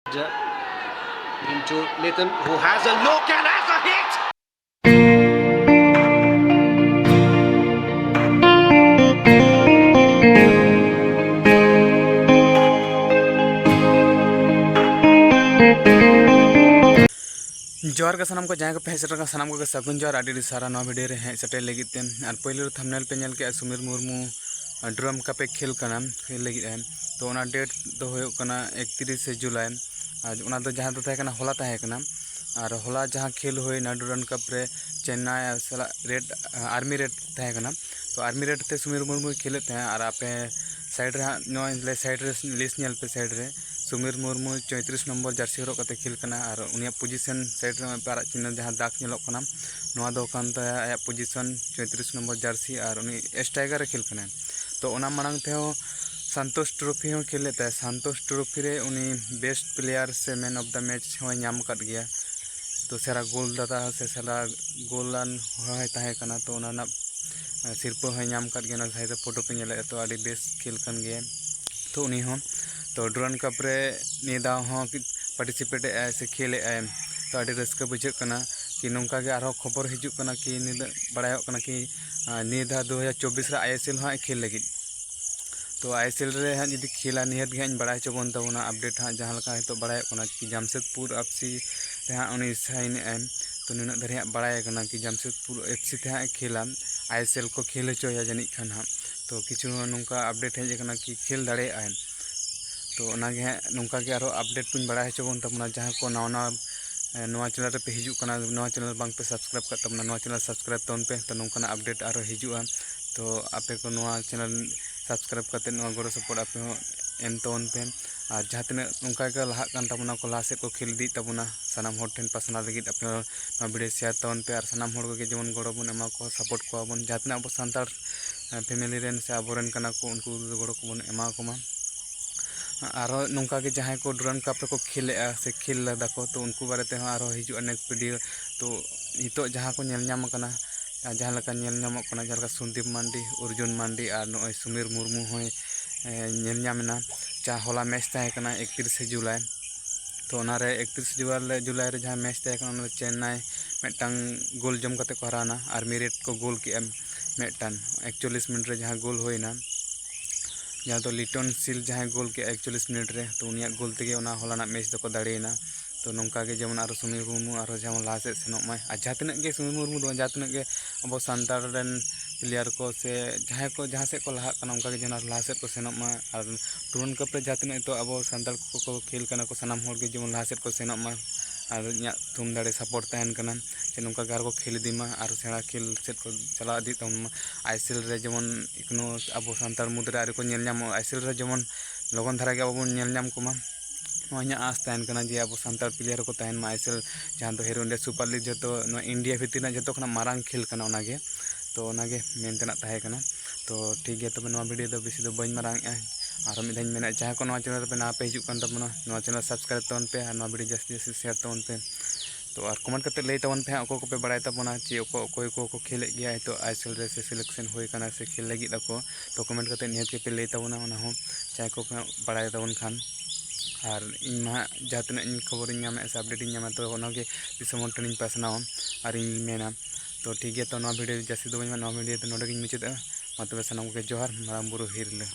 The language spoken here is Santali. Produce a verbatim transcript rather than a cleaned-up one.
Into Nathan, who has a look and has a hit. ᱡᱚᱦᱟᱨ ᱜᱮ ᱥᱟᱱᱟᱢ ᱠᱚ, ᱡᱟᱦᱟᱸᱭ ᱠᱚᱯᱮ ᱦᱮᱡ ᱥᱮᱴᱮᱨ ᱟᱠᱟᱱᱟ, ᱥᱟᱱᱟᱢ ᱠᱚᱜᱮ ᱥᱟᱹᱜᱩᱱ ᱡᱚᱦᱟᱨ, ᱟᱹᱰᱤ ᱟᱹᱰᱤ ᱥᱟᱨᱦᱟᱣ ᱱᱚᱣᱟ video ᱨᱮ ᱦᱮᱡ ᱥᱮᱴᱮᱨ ᱞᱟᱹᱜᱤᱫ ᱛᱮ᱾ ᱟᱨ ᱯᱳᱭᱞᱳ ᱨᱮ thumbnail ᱯᱮ ᱧᱮᱞ ᱠᱮᱜᱼᱟ, ᱥᱩᱢᱤᱨ ᱢᱩᱨᱢᱩ ᱰᱨᱟᱢ ᱠᱟᱯᱮ ᱠᱷᱮᱞ ᱠᱟᱱᱟ, ᱠᱷᱮᱞ ᱞᱟᱹᱜᱤᱫ ᱟᱭ᱾ ᱛᱚ ᱚᱱᱟ date ᱫᱚ ᱦᱩᱭᱩᱜ ᱠᱟᱱᱟ ᱮᱠᱛᱨᱤᱥᱮ ᱡᱩᱞᱟᱭ᱾ ᱟᱨ ᱚᱱᱟ ᱫᱚ ᱡᱟᱦᱟᱸ ᱫᱚ ᱛᱟᱦᱮᱸ ᱠᱟᱱᱟ, ᱦᱚᱞᱟ ᱛᱟᱦᱮᱸ ᱠᱟᱱᱟ᱾ ᱟᱨ ᱦᱚᱞᱟ ᱡᱟᱦᱟᱸ ᱠᱷᱮᱞ ᱦᱩᱭᱱᱟ ᱰᱩᱨᱟᱱᱰ ᱠᱟᱯ ᱨᱮ, ᱪᱮᱱᱱᱟᱭ ᱥᱟᱞᱟᱜ ᱨᱮᱰ, ᱟᱨᱢᱤ ᱨᱮᱰ ᱛᱟᱦᱮᱸ ᱠᱟᱱᱟ᱾ ᱛᱚ ᱟᱨᱢᱤ ᱨᱮᱰ ᱛᱮ ᱥᱩᱢᱤᱨ ᱢᱩᱨᱢᱩᱭ ᱠᱷᱮᱞᱮᱫ ᱛᱟᱦᱮᱸᱫ᱾ ᱟᱨ ᱟᱯᱮ side ᱨᱮ ᱦᱟᱸᱜ ᱱᱚᱜᱼᱚᱭ side ᱨᱮ list ᱧᱮᱞ ᱯᱮ, side ᱨᱮ ᱥᱩᱢᱤᱨ ᱢᱩᱨᱢᱩ ᱪᱚᱭᱛᱨᱤᱥ ᱱᱚᱢᱵᱚᱨ jersey ᱦᱚᱨᱚᱜ ᱠᱟᱛᱮ ᱠᱷᱮᱞ ᱠᱟᱱᱟ᱾ ᱟᱨ ᱩᱱᱤᱭᱟᱜ position side ᱨᱮ ᱯᱮ ᱟᱨᱟᱜ ᱪᱤᱱᱦᱟᱹ ᱡᱟᱦᱟᱸ ᱫᱟᱜᱽ ᱧᱮᱞᱚᱜ ᱠᱟᱱᱟ, ᱱᱚᱣᱟ ᱫᱚ ᱠᱟᱱ ᱛᱟᱭᱟ ᱟᱭᱟᱜ position ᱪᱚᱭᱛᱨᱤᱥ ᱱᱚᱢᱵᱚᱨ jersey, ᱟᱨ ᱩᱱᱤ striker ᱮ ᱠᱷᱮᱞ ᱠᱟᱱᱟᱭ᱾ ᱛᱚ ᱚᱱᱟ ᱢᱟᱲᱟᱝ ᱛᱮᱦᱚᱸ ᱥᱟᱱᱛᱳᱥ ᱴᱨᱚᱯᱷᱤ ᱦᱚᱸ ᱠᱷᱮᱞ ᱞᱮᱫ ᱛᱟᱭᱟ᱾ ᱥᱟᱱᱛᱳᱥ ᱴᱨᱚᱯᱷᱤ ᱨᱮ ᱩᱱᱤ best player ᱥᱮ man of the match ᱦᱚᱸᱭ ᱧᱟᱢ ᱟᱠᱟᱫ ᱜᱮᱭᱟ᱾ ᱛᱚ ᱥᱮᱨᱟ ᱜᱳᱞ ᱫᱟᱛᱟ ᱥᱮ ᱥᱮᱨᱟ ᱜᱳᱞᱟᱱ ᱦᱚᱸᱭ ᱛᱟᱦᱮᱸ ᱠᱟᱱᱟ᱾ ᱛᱚ ᱚᱱᱟ ᱨᱮᱱᱟᱜ ᱥᱤᱨᱯᱟᱹ ᱦᱚᱸᱭ ᱧᱟᱢ ᱟᱠᱟᱫ ᱜᱮᱭᱟ᱾ ᱚᱱᱟ side ᱨᱮ ᱯᱷᱳᱴᱳ ᱯᱮ ᱧᱮᱞᱮᱫᱼᱟ, ᱛᱚ ᱟᱹᱰᱤ ᱵᱮᱥ ᱠᱷᱮᱞ ᱠᱟᱱ ᱜᱮᱭᱟᱭ᱾ ᱛᱚ ᱩᱱᱤ ᱦᱚᱸ ᱛᱚ ᱰᱩᱨᱟᱱᱰ ᱠᱟᱯ ᱨᱮ ᱱᱤᱭᱟᱹ ᱫᱷᱟᱣ ᱦᱚᱸ participate ᱮᱫ ᱟᱭ ᱥᱮ ᱠᱷᱮᱞ ᱮᱫ ᱟᱭ᱾ ᱛᱚ ᱟᱹᱰᱤ ᱨᱟᱹᱥᱠᱟᱹ ᱵᱩᱡᱷᱟᱹᱜ ᱠᱟᱱᱟ ᱠᱤ ᱱᱚᱝᱠᱟ ᱜᱮ ᱟᱨᱦᱚᱸ ᱠᱷᱚᱵᱚᱨ ᱦᱤᱡᱩᱜ ᱠᱟᱱᱟ ᱠᱤ ᱱᱤᱱᱟᱹᱜ ᱵᱟᱲᱟᱭᱚᱜ ᱠᱟᱱᱟ ᱠᱤ, ᱟᱨ ᱱᱤᱭᱟᱹ ᱫᱷᱟᱣ ᱫᱩ ᱦᱟᱡᱟᱨ ᱪᱚᱵᱵᱤᱥ ᱨᱮ ISL ᱦᱚᱸ ᱦᱟᱸᱜ ᱮ ᱠᱷᱮᱞ ᱞᱟᱹᱜᱤᱫ᱾ ᱛᱚ ISL ᱨᱮ ᱦᱟᱸᱜ ᱡᱩᱫᱤ ᱠᱷᱮᱞᱟ, ᱱᱤᱦᱟᱹᱛ ᱜᱮ ᱦᱟᱸᱜ ᱤᱧ ᱵᱟᱲᱟᱭ ᱦᱚᱪᱚ ᱵᱚᱱ ᱛᱟᱵᱚᱱᱟ, update ᱦᱟᱸᱜ ᱡᱟᱦᱟᱸ ᱞᱮᱠᱟ ᱱᱤᱛᱚᱜ ᱵᱟᱲᱟᱭᱚᱜ ᱠᱟᱱᱟ ᱠᱤ ᱡᱟᱢᱥᱮᱫᱽᱯᱩᱨ FC ᱨᱮ ᱦᱟᱸᱜ ᱩᱱᱤ sign ᱮᱫ ᱟᱭ᱾ ᱛᱚ ᱱᱤᱱᱟᱹᱜ ᱫᱷᱟᱹᱨᱤᱡ ᱦᱟᱸᱜ ᱵᱟᱲᱟᱭ ᱠᱟᱱᱟ ᱠᱤ ᱡᱟᱢᱥᱮᱫᱽᱯᱩᱨ FC ᱛᱮ ᱦᱟᱸᱜ ᱮ ᱠᱷᱮᱞᱟ, ISL ᱠᱚ ᱠᱷᱮᱞ ᱦᱚᱪᱚᱭᱟ ᱡᱟᱹᱱᱤᱡ ᱠᱷᱟᱱ ᱦᱟᱸᱜ᱾ ᱛᱚ ᱠᱤᱪᱷᱩ ᱱᱚᱝᱠᱟ update ᱦᱮᱡ ᱟᱠᱟᱱᱟ ᱠᱤ ᱠᱷᱮᱞ ᱫᱟᱲᱮᱭᱟᱜᱼᱟᱭ᱾ ᱛᱚ ᱚᱱᱟᱜᱮ ᱦᱟᱸᱜ ᱱᱚᱝᱠᱟ ᱜᱮ ᱟᱨᱦᱚᱸ update ᱠᱚᱧ ᱵᱟᱲᱟᱭ ᱦᱚᱪᱚ ᱵᱚᱱ ᱛᱟᱵᱚᱱᱟ᱾ ᱡᱟᱦᱟᱸ ᱠᱚ ᱱᱟᱣᱟ ᱱᱟᱣᱟ, ᱮ, ᱱᱚᱣᱟ channel ᱨᱮᱯᱮ ᱦᱤᱡᱩᱜ ᱠᱟᱱᱟ, ᱱᱚᱣᱟ channel ᱵᱟᱝ ᱯᱮ subscribe ᱠᱟᱜ ᱛᱟᱵᱚᱱᱟ, ᱱᱚᱣᱟ channel subscribe ᱛᱟᱵᱚᱱ ᱯᱮ᱾ ᱛᱚ ᱱᱚᱝᱠᱟᱱᱟᱜ update ᱟᱨᱦᱚᱸ ᱦᱤᱡᱩᱜᱼᱟ᱾ ᱛᱚ ᱟᱯᱮ ᱠᱚ ᱱᱚᱣᱟ channel subscribe ᱠᱟᱛᱮ ᱱᱚᱣᱟ ᱜᱚᱲᱚ support ᱟᱯᱮ ᱦᱚᱸ ᱮᱢ ᱛᱟᱵᱚᱱ ᱯᱮ᱾ ᱟᱨ ᱡᱟᱦᱟᱸ ᱛᱤᱱᱟᱹᱜ ᱱᱚᱝᱠᱟ ᱜᱮ ᱞᱟᱦᱟᱜ ᱠᱟᱱ ᱛᱟᱵᱚᱱᱟ ᱠᱚ, ᱞᱟᱦᱟ ᱥᱮᱫ ᱠᱚ ᱠᱷᱮᱞ ᱤᱫᱤᱭᱮᱫ ᱛᱟᱵᱚᱱᱟ, ᱥᱟᱱᱟᱢ ᱦᱚᱲ ᱴᱷᱮᱱ ᱯᱟᱥᱱᱟᱣ ᱞᱟᱹᱜᱤᱫ ᱟᱯᱮ ᱦᱚᱸ ᱱᱚᱣᱟ video share ᱛᱟᱵᱚᱱ ᱯᱮ ᱟᱨ ᱥᱟᱱᱟᱢ ᱦᱚᱲ ᱠᱚᱜᱮ ᱡᱮᱢᱚᱱ ᱜᱚᱲᱚ ᱵᱚᱱ ᱮᱢᱟ ᱠᱚᱣᱟ, support ᱠᱚᱣᱟ ᱵᱚᱱ᱾ ᱡᱟᱦᱟᱸ ᱛᱤᱱᱟᱹᱜ ᱟᱵᱚ ᱥᱟᱱᱛᱟᱲ, ᱮ, family ᱨᱮᱱ ᱥᱮ ᱟᱵᱚᱨᱮᱱ ᱠᱟᱱᱟ ᱠᱚ, ᱩᱱᱠᱩ ᱜᱚᱲᱚ ᱠᱚᱵᱚᱱ ᱮᱢᱟ ᱠᱚ ᱢᱟ᱾ ᱟᱨᱦᱚᱸ ᱱᱚᱝᱠᱟ ᱜᱮ ᱡᱟᱦᱟᱸᱭ ᱠᱚ ᱰᱩᱨᱟᱱᱰ ᱠᱟᱯ ᱨᱮᱠᱚ ᱠᱷᱮᱞᱮᱜᱼᱟ ᱥᱮ ᱠᱷᱮᱞ ᱞᱮᱫᱟ ᱠᱚ, ᱛᱚ ᱩᱱᱠᱩ ᱵᱟᱨᱮ ᱛᱮᱦᱚᱸ ᱟᱨᱦᱚᱸ ᱦᱤᱡᱩᱜᱼᱟ next video᱾ ᱛᱚ ᱱᱤᱛᱚᱜ ᱡᱟᱦᱟᱸ ᱠᱚ ᱧᱮᱞ ᱧᱟᱢ ᱠᱟᱱᱟ, ᱟᱨ ᱡᱟᱦᱟᱸ ᱞᱮᱠᱟ ᱧᱮᱞ ᱧᱟᱢᱚᱜ ᱠᱟᱱᱟ, ᱡᱟᱦᱟᱸ ᱞᱮᱠᱟ ᱥᱚᱱᱫᱤᱯ ᱢᱟᱱᱰᱤ, ᱚᱨᱡᱩᱱ ᱢᱟᱱᱰᱤ ᱟᱨ ᱱᱚᱜᱼᱚᱭ ᱥᱩᱢᱤᱨ ᱢᱩᱨᱢᱩ ᱦᱚᱸᱭ, ᱮ, ᱧᱮᱞ ᱧᱟᱢ ᱮᱱᱟ᱾ ᱡᱟᱦᱟᱸ ᱦᱚᱞᱟ match ᱛᱟᱦᱮᱸ ᱠᱟᱱᱟ ᱮᱠᱛᱨᱤᱥᱮ ᱡᱩᱞᱟᱭ, ᱛᱚ ᱚᱱᱟᱨᱮ ᱮᱠᱛᱨᱤᱥ ᱡᱩᱞᱟᱭ ᱨᱮ ᱡᱟᱦᱟᱸ ᱢᱮᱪ ᱛᱟᱦᱮᱸ ᱠᱟᱱᱟ, ᱚᱱᱟ ᱪᱮᱱᱱᱟᱭ ᱢᱤᱫᱴᱟᱝ ᱜᱳᱞ ᱡᱚᱢ ᱠᱟᱛᱮ ᱠᱚ ᱦᱟᱨᱟᱣᱱᱟ ᱟᱨ ᱢᱤᱨᱮᱴ ᱠᱚ ᱜᱳᱞ ᱠᱮᱜᱼᱟ ᱢᱤᱫᱴᱟᱝ ᱮᱠᱪᱚᱞᱞᱤᱥ ᱢᱤᱱᱤᱴ ᱨᱮ ᱡᱟᱦᱟᱸ ᱜᱳᱞ ᱦᱩᱭᱱᱟ, ᱡᱟᱦᱟᱸ ᱫᱚ ᱞᱤᱴᱚᱱ ᱥᱤᱞ ᱡᱟᱦᱟᱸᱭ ᱜᱳᱞ ᱠᱮᱜᱼᱟ ᱮᱠᱪᱚᱞᱞᱤᱥ ᱢᱤᱱᱤᱴ ᱨᱮ, ᱛᱚ ᱩᱱᱤᱭᱟᱜ ᱜᱳᱞ ᱛᱮᱜᱮ ᱚᱱᱟ ᱦᱚᱞᱟᱱᱟᱜ ᱢᱮᱪ ᱫᱚᱠᱚ ᱫᱟᱲᱮᱭᱮᱱᱟ᱾ ᱛᱚ ᱱᱚᱝᱠᱟ ᱜᱮ ᱡᱮᱢᱚᱱ ᱟᱨᱚ ᱥᱩᱱᱤᱞ ᱢᱩᱨᱢᱩ ᱟᱨᱦᱚᱸ ᱡᱮᱢᱚᱱ ᱞᱟᱦᱟ ᱥᱮᱫ ᱥᱮᱱᱚᱜ ᱢᱟᱭ, ᱟᱨ ᱡᱟᱦᱟᱸ ᱛᱤᱱᱟᱹᱜ ᱜᱮ ᱥᱩᱱᱤᱞ ᱢᱩᱨᱢᱩ ᱫᱚ ᱵᱟᱝ, ᱡᱟᱦᱟᱸ ᱛᱤᱱᱟᱹᱜ ᱜᱮ ᱟᱵᱚ ᱥᱟᱱᱛᱟᱲ ᱨᱮᱱ ᱯᱞᱮᱭᱟᱨ ᱠᱚ ᱥᱮ ᱡᱟᱦᱟᱸᱭ ᱠᱚ ᱡᱟᱦᱟᱸ ᱥᱮᱫ ᱠᱚ ᱞᱟᱦᱟᱜ ᱠᱟᱱᱟ, ᱚᱱᱠᱟ ᱜᱮ ᱡᱮᱢᱚᱱ ᱟᱨ ᱞᱟᱦᱟ ᱥᱮᱫ ᱠᱚ ᱥᱮᱱᱚᱜ ᱢᱟ᱾ ᱟᱨ ᱴᱩᱨᱱᱟᱢᱮᱱᱴ ᱠᱟᱯ ᱨᱮ ᱡᱟᱦᱟᱸ ᱛᱤᱱᱟᱹᱜ ᱱᱤᱛᱚᱜ ᱟᱵᱚ ᱥᱟᱱᱛᱟᱲ ᱠᱚᱠᱚ ᱠᱷᱮᱞ ᱠᱟᱱᱟ ᱠᱚ, ᱥᱟᱱᱟᱢ ᱦᱚᱲ ᱜᱮ ᱡᱮᱢᱚᱱ ᱞᱟᱦᱟ ᱥᱮᱫ ᱠᱚ ᱥᱮᱱᱚᱜ ᱢᱟ᱾ ᱟᱨ ᱤᱧᱟᱹᱜ ᱛᱷᱩᱢ ᱫᱟᱲᱮ ᱥᱟᱯᱳᱨᱴ ᱛᱟᱦᱮᱱ ᱠᱟᱱᱟ ᱡᱮ ᱱᱚᱝᱠᱟ ᱜᱮ ᱟᱨᱦᱚᱸ ᱠᱚ ᱠᱷᱮᱞ ᱤᱫᱤ ᱢᱟ ᱟᱨ ᱥᱮᱬᱟ ᱠᱷᱮᱞ ᱥᱮᱫ ᱠᱚ ᱪᱟᱞᱟᱣ ᱤᱫᱤᱜ ᱛᱟᱵᱚᱱ ᱢᱟ᱾ ᱟᱭᱮᱥᱮᱞ ᱨᱮ ᱡᱮᱢᱚᱱ ᱮᱠᱷᱚᱱᱳ ᱟᱵᱚ ᱥᱟᱱᱛᱟᱲ ᱢᱩᱫᱽᱨᱮ ᱟᱹᱣᱨᱤ ᱠᱚ ᱧᱮᱞ ᱧᱟᱢᱚᱜᱼᱟ, ᱟᱭᱮᱥᱮᱞ ᱨᱮ ᱡᱮᱢᱚᱱ ᱞᱚᱜᱚᱱ ᱫᱷᱟᱨᱟ ᱜᱮ ᱟᱵᱚ ᱵᱚᱱ ᱧᱮᱞ ᱧᱟᱢ ᱠᱚᱢᱟ, ᱱᱚᱣᱟ ᱤᱧᱟᱹᱜ ᱟᱸᱥ ᱛᱟᱦᱮᱱ ᱠᱟᱱᱟ ᱡᱮ ᱟᱵᱚ ᱥᱟᱱᱛᱟᱲ ᱯᱞᱮᱭᱟᱨ ᱦᱚᱸᱠᱚ ᱛᱟᱦᱮᱱ ᱢᱟ ᱟᱭᱮᱥᱮᱞ, ᱡᱟᱦᱟᱸ ᱫᱚ ᱦᱤᱨᱳ ᱤᱱᱰᱤᱭᱟ ᱥᱩᱯᱟᱨ ᱞᱤᱜᱽ ᱡᱚᱛᱚ ᱱᱚᱣᱟ ᱤᱱᱰᱤᱭᱟ ᱵᱷᱤᱛᱤᱨ ᱨᱮᱱᱟᱜ ᱡᱚᱛᱚ ᱠᱷᱚᱱᱟᱜ ᱢᱟᱨᱟᱝ ᱠᱷᱮᱞ ᱠᱟᱱᱟ ᱚᱱᱟᱜᱮ᱾ ᱛᱚ ᱚᱱᱟᱜᱮ ᱢᱮᱱ ᱛᱮᱱᱟᱜ ᱛᱟᱦᱮᱸ ᱠᱟᱱᱟ᱾ ᱛᱚ ᱴᱷᱤᱠ ᱜᱮᱭᱟ, ᱛᱚᱵᱮ ᱱᱚᱣᱟ ᱵᱷᱤᱰᱤᱭᱳ ᱫᱚ ᱵᱮᱥᱤ ᱫᱚ ᱵᱟᱹᱧ ᱢᱟᱨᱟᱝ ᱮᱜᱼᱟ᱾ ᱟᱨᱦᱚᱸ ᱢᱤᱫ ᱫᱷᱟᱣ ᱤᱧ ᱢᱮᱱᱟ, ᱡᱟᱦᱟᱸᱭ ᱠᱚ ᱱᱚᱣᱟ ᱪᱮᱱᱮᱞ ᱨᱮᱯᱮ ᱱᱟᱣᱟ ᱯᱮ ᱦᱤᱡᱩᱜ ᱠᱟᱱ ᱛᱟᱵᱚᱱᱟ, ᱱᱚᱣᱟ ᱪᱮᱱᱮᱞ ᱥᱟᱵᱥᱠᱨᱟᱭᱤᱵ ᱛᱟᱵᱚᱱ ᱯᱮ ᱟᱨ ᱱᱚᱣᱟ ᱵᱷᱤᱰᱤᱭᱳ ᱡᱟᱹᱥᱛᱤ ᱡᱟᱹᱥᱛᱤ ᱥᱮᱭᱟᱨ ᱛᱟᱵᱚᱱ ᱯᱮ᱾ ᱛᱚ ᱟᱨ ᱠᱚᱢᱮᱱᱴ ᱠᱟᱛᱮ ᱞᱟᱹᱭ ᱛᱟᱵᱚᱱ ᱯᱮ ᱦᱟᱸᱜ, ᱚᱠᱚᱭ ᱠᱚᱯᱮ ᱵᱟᱲᱟᱭ ᱛᱟᱵᱚᱱᱟ ᱪᱮ ᱚᱠᱚᱭ ᱚᱠᱚᱭ ᱠᱚᱠᱚ ᱠᱷᱮᱞᱮᱫ ᱜᱮᱭᱟ ᱱᱤᱛᱚᱜ ᱟᱭᱮᱥᱮᱞ ᱨᱮ ᱥᱮ ᱥᱤᱞᱮᱠᱥᱮᱱ ᱦᱩᱭ ᱠᱟᱱᱟ ᱥᱮ ᱠᱷᱮᱞ ᱞᱟᱹᱜᱤᱫ ᱟᱠᱚ᱾ ᱛᱚ ᱠᱚᱢᱮᱱᱴ ᱠᱟᱛᱮ ᱱᱤᱦᱟᱹᱛ ᱜᱮᱯᱮ ᱞᱟᱹᱭ ᱛᱟᱵᱚᱱᱟ, ᱚᱱᱟ ᱦᱚᱸ ᱡᱟᱦᱟᱸᱭ ᱠᱚᱯᱮ ᱵᱟᱲᱟᱭ ᱛᱟᱵᱚᱱ ᱠᱷᱟᱱ᱾ ᱟᱨ ᱤᱧ ᱢᱟ ᱦᱟᱸᱜ ᱡᱟᱦᱟᱸ ᱛᱤᱱᱟᱹᱜ ᱤᱧ ᱠᱷᱚᱵᱚᱨᱤᱧ ᱧᱟᱢᱮᱫᱼᱟ ᱥᱮ ᱟᱯᱰᱮᱴ ᱤᱧ ᱧᱟᱢᱟ, ᱛᱚ ᱚᱱᱟᱜᱮ ᱫᱤᱥᱚᱢ ᱦᱚᱲ ᱴᱷᱮᱱᱤᱧ ᱯᱟᱥᱱᱟᱣᱟ ᱟᱨᱤᱧ ᱢᱮᱱᱟ᱾ ᱛᱚ ᱴᱷᱤᱠ ᱜᱮᱭᱟ, ᱛᱚ ᱱᱚᱣᱟ ᱵᱷᱤᱰᱤᱭᱳ ᱡᱟᱹᱥᱛᱤ ᱫᱚ ᱵᱟᱹᱧ ᱢᱮᱱᱟ, ᱱᱚᱣᱟ ᱵᱷᱤᱰᱤᱭᱳ ᱫᱚ ᱱᱚᱰᱮ ᱜᱤᱧ ᱢᱩᱪᱟᱹᱫᱮᱜᱼᱟ᱾ ᱢᱟ ᱛᱚᱵᱮ ᱥᱟᱱᱟᱢ ᱠᱚᱜᱮ ᱡᱚᱦᱟᱨ, ᱢᱟᱨᱟᱝ ᱵᱩᱨᱩ ᱦᱤᱨᱞᱟᱹ᱾